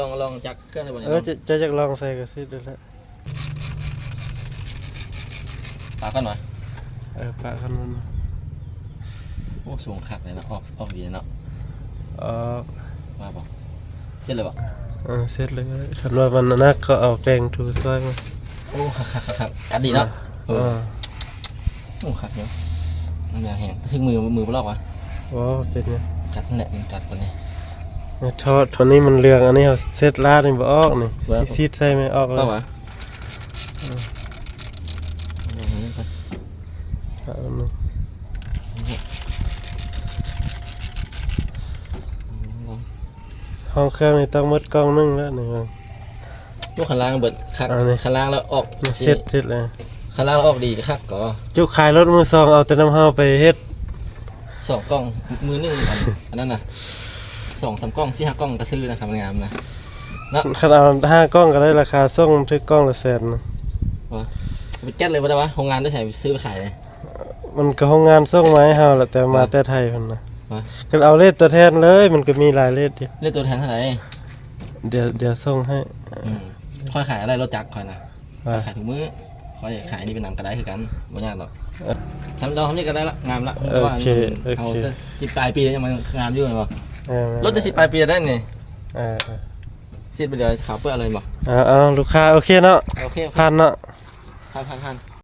ລອງ ລອງຈັກເຄື່ອງໄດ້ບໍ່ນີ້? ເອີ ເຈົ້າ ເຈົ້າຢາກລອງໃສ່ກໍເຮັດໄດ້ແຫຼະ. ປະກ່ອນຫວາ? ເອີ ປະກ່ອນມັນ. ໂອ້ ສູງຄັກເລີຍເນາະ. ອອກ ອອກດີເນາະ. ອອກ. ມາບໍ່? ເສັດແລ້ວບໍ່? ເອີ ເສັດເລີຍ. ຄັນວ່າມັນໜັກກໍເອົາແປ້ງຖູຊ່ອຍມັນ. ໂອ້ ຄັກໆໆ ກັດດີເນາະ. ເອີ ເອີ ໂອ້ ຄັກຢູ່. ມັນຢາກແຮງ ຖືກມື ມືບໍ່ລອກຫວາ? ບໍ່ເປັນຫຍັງ. ກັດນັ້ນແຫຼະ ມັນກັດປານນີ້. ເອີ ເທາະ ເທາະນີ້ມັນເຫຼືອງ ອັນນີ້ເຮົາເຊັດລາດນີ້ບໍ່ອອກນີ້. ບໍ່ອອກ. ຊິ ຊິໃສ່ແມ່ນອອກເລີຍ. ເອົາຫວາ? ເອີ ເອົາອັນນີ້ກ່ອນ. ເອົາອັນນີ້. ຫ້ອງເຄື່ອງນີ້ຕ້ອງໝົດກ່ອງໜຶ່ງແລ້ວນີ້. ໂອ້ ຄັນລ້າງເບິດຄັກ. ອັນນີ້ ຄັນລ້າງແລ້ວອອກ ເຊັດ ເຊັດເລີຍ. ຄັນລ້າງແລ້ວອອກດີຄັກກໍ ຈຸຂາຍລົດມືສອງ ເອົາແຕ່ນຳເຮົາໄປເຮັດ ສອງກ່ອງ ມືໜຶ່ງ ອັນ ອັນນັ້ນນະ ສອງສາມກ່ອງ ສີ່ຫ້າກ່ອງກໍຊື້ນະ ຄັນມັນງາມນະ ເນາະ. ຄັນເອົາຫ້າກ່ອງກໍໄດ້ ລາຄາສົ່ງຖືກກ່ອງລະແສນນະ. ວ່າ ເປັນແກັດເລີຍບໍ່ໄດ້ຫວາ? ໂຮງງານຢູ່ໃສ ຊື້ໄປຂາຍ? ມັນກໍໂຮງງານສົ່ງມາໃຫ້ເຮົາແຫຼະ ແຕ່ມາແຕ່ໄທພຸ້ນນະ. ວ່າ ຄັນເອົາເລດຕົວແທນເລີຍ ມັນກໍມີຫຼາຍເລດຢູ່. ເລດຕົວແທນເທົ່າໃດ? ດຽວ ດຽວສົ່ງໃຫ້. ອືມ ຂ້ອຍຂາຍອະໄລລົດຈັກຂ້ອຍນະ. ອ່າ ຂ້ອຍຂາຍທຸກມື້ ຂ້ອຍຂາຍນີ້ເປັນນຳກໍໄດ້ຄືກັນ ບໍ່ຍາກດອກ. ເອີ ທຳດອງທຳນີ້ກໍໄດ້ລະ ງາມລະ. ໂອເຄ ເພາະວ່າ ໂອເຄ ເຮົາສິບປາຍປີແລ້ວ ຍັງງາມຢູ່ແມ່ນບໍ່? ເອີ ລົດຈະສິບປາຍປີແລ້ວນີ້. ເອີ ເອີ ເຊັດໄປເລີຍ ຂາວເປືອເລີຍບໍ່? ເອົາ ເອົາ ລູກຄ້າ ໂອເຄເນາະ. ໂອເຄ ໂອເຄ ຜ່ານເນາະ. ຜ່ານ ຜ່ານ ຜ່ານ.